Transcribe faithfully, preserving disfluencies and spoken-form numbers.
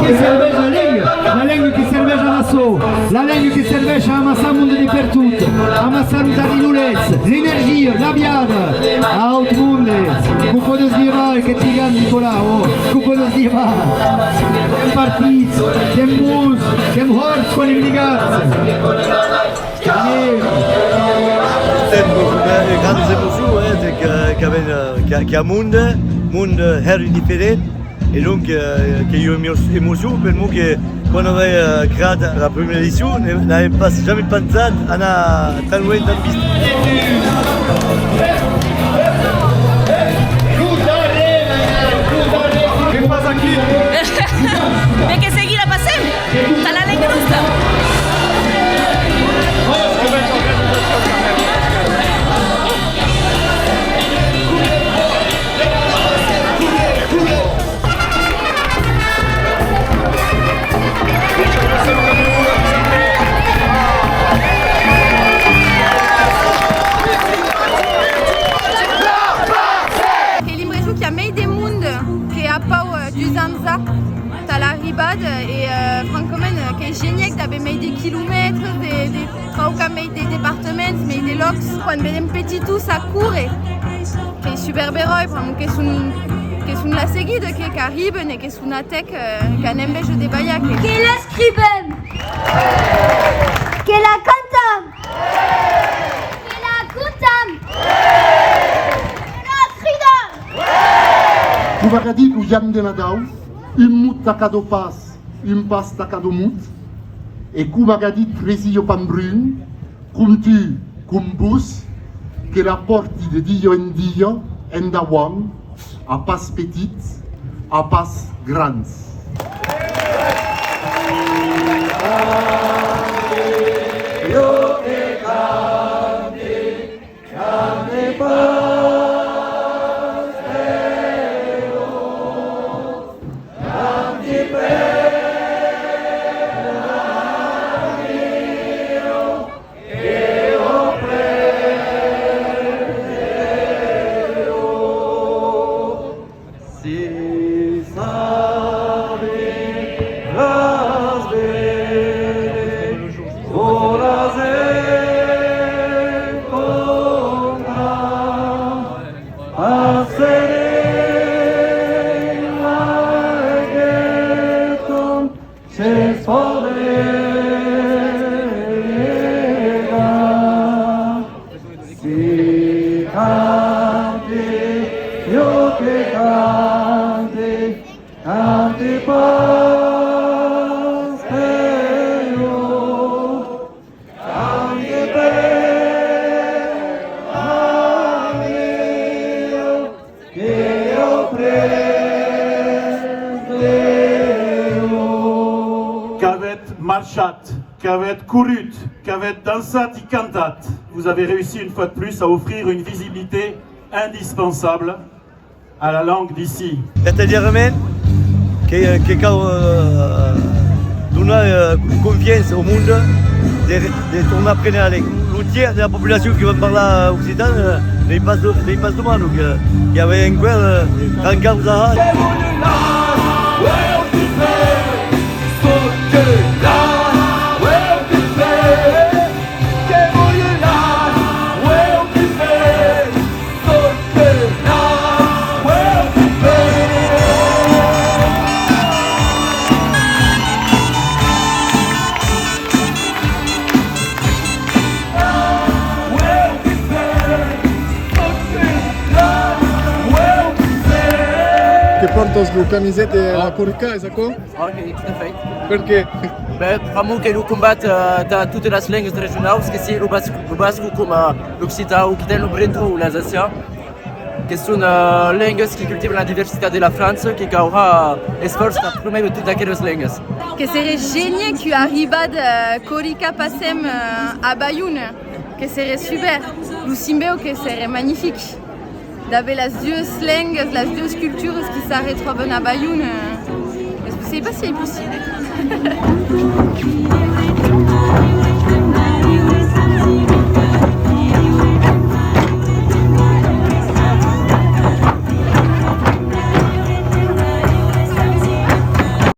Que serveish la lenga, la lenga que serveish a amassar, la lenga que serveish a amassar monde de pertot, amassar los arinolets, l'energia, la viada, aut monde, que pòdes levar, que tigan Nicolau, que pòdes levar, qu'èm partits, qu'èm bons, qu'èm hòrts quan èm ligats. Sèm, eh, grandas emocions, eh, de que, qu'avèm, eh, qu'i a, qu'i a monde, monde hèra diferent, e donc, eh, qu'ei ua emo-, emocion, per'mor que quan avèm, eh, creat la prumèra edicion, ne, n'avèm pas jamei pensat anar tan luenh, tan viste. Que fas aquí? Mès que seguir la Passem! Tà la lenga nosta! Qu'èi l'impression qu'i a mei de monde que a pau, eh, dus ans a. Tà l'arribada, e, eh, francament, eh, qu'ei genièc d'aver mei de quilomètres, de, de traucar mei de departaments, mei de lòcs. Quan vedem petitons a córrer, qu'ei super beròi, pr'amor que son, que son la seguida, que, qu'arriben e que son atèc, eh, qu'an enveja de balhar, que... Que l'escrivem! Que la cantam! Que la contam! Que la cridam! Coma qu'a dit lo Jan de Nadau, un mot tà cada pas, un pas tà cada mot, e coma qu'a dit Tresillo Pambrun, com tu, com vos, que la pòrti de dia en dia endavant, a pas petits, a pas grans. Qu'avètz marchat, qu'avètz corrut, qu'avètz dançat e cantat, vous avez réussi une fois de plus à offrir une visibilité indispensable à la langue d'ici. Vertadièrament, que, que cau, eh, donar, eh, confiança au monde de, de tornar préner la lenga. Lo tièrs de la populacion que van parlar occitan, eh, n'ei pas de, n'ei pas d'umans, donc, eh, i avè enqüèra, eh, gran causa a har. Que pòrtas lo camiset de la Corica, es aquò? Ok, tot a fait. Perqué? Ben, pr'amor que lo combat, eh, tà totas las lengas regionaus, que siá lo basco, lo basco coma l'occitan, o quitan lo breton o l'alsacian, que son, eh, lengas que cultivan la diversitat de la França, que caurà esfòrç tà promòure totas aquelas lengas. Que seré genièc ua arribada, eh, Corica Passem, eh, a Baiona, que seré super. Lo simbèu que seré magnific. D'aver las duas lengas, las duas culturas qui s'arretròban a Baiona, eh, es, sai pas si ei possible.